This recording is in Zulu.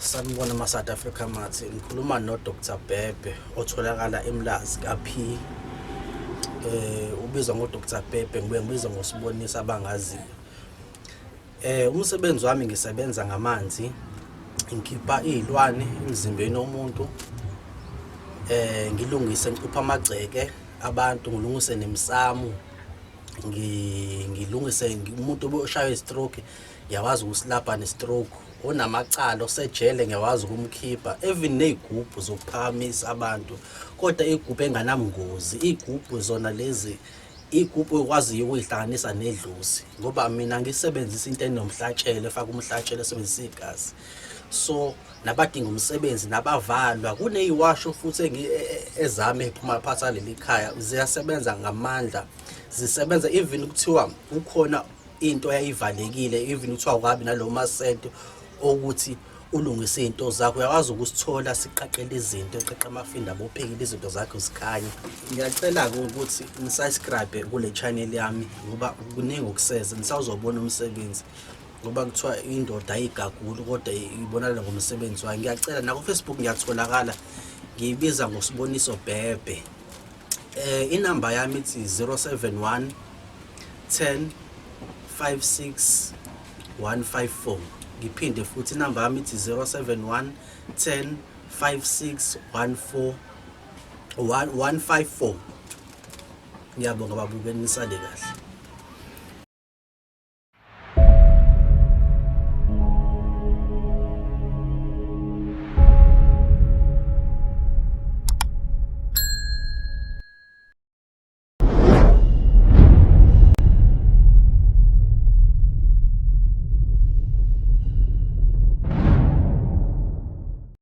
Sanibona ma-South Africa Mathi, ngikhuluma no-Dr Bhebhe otholakala eMlazi ka-P. Ubizwa ngo-Dr Bhebhe, ngibuye ngibizwa ngoSibonisa abangaziyo. Umsebenzi wami ngisebenza ngamanzi, ngikhipha iy'lwane emzimbeni womuntu, ngilungise ngicuphe amagceke abantu, ngilungise nemisamu, ngilungise umuntu oshaywe i-stroke ngiyakwazi ukusilapha ne-stroke, onamacala osejele ngiyakwazi ukumkhipha, even ney'gubhu zokuphakamisa abantu, kodwa iy'gubhu enganamngozi, iy'gubhu zona lezi igubhu okwaziyo ukuyihlanganisa nedlozi, ngoba mina ngisebenzisa into enomhlatshelo, efaka umhlatshelo, esebenzisa igazi. So nabadinga umsebenzi nabavalwa, kuneyiwasho futhi ezami ephuma phakathi aleli khaya, ziyasebenza ngamandla, zisebenza even kuthiwa kukhona into eyayivalekile, even kuthiwa awukabi nalowo masenti okuthi ulungise iy'nto zakho, uyakwazi ukusithola siqaqele izinto, eqaqa amafinda abophekile izinto zakho zikhanye. Ngiyacela-ke ukuthi nisubscribe kule channel yami ngoba kuningi okuseza, nisawuzobona umsebenzi, ngoba kuthiwa indoda ayigaguli kodwa ibonakala ngomsebenzi wayo. Ngiyacela naku-Facebook ngiyatholakala, ngiyibiza ngoSiboniso Bhebhe. Inamba yami ithi 071 10 56 154. Ngiphinde futhi inamba yami ithi 071 10 56 14 154. Ngiyabonga babukeli, nisale kahle.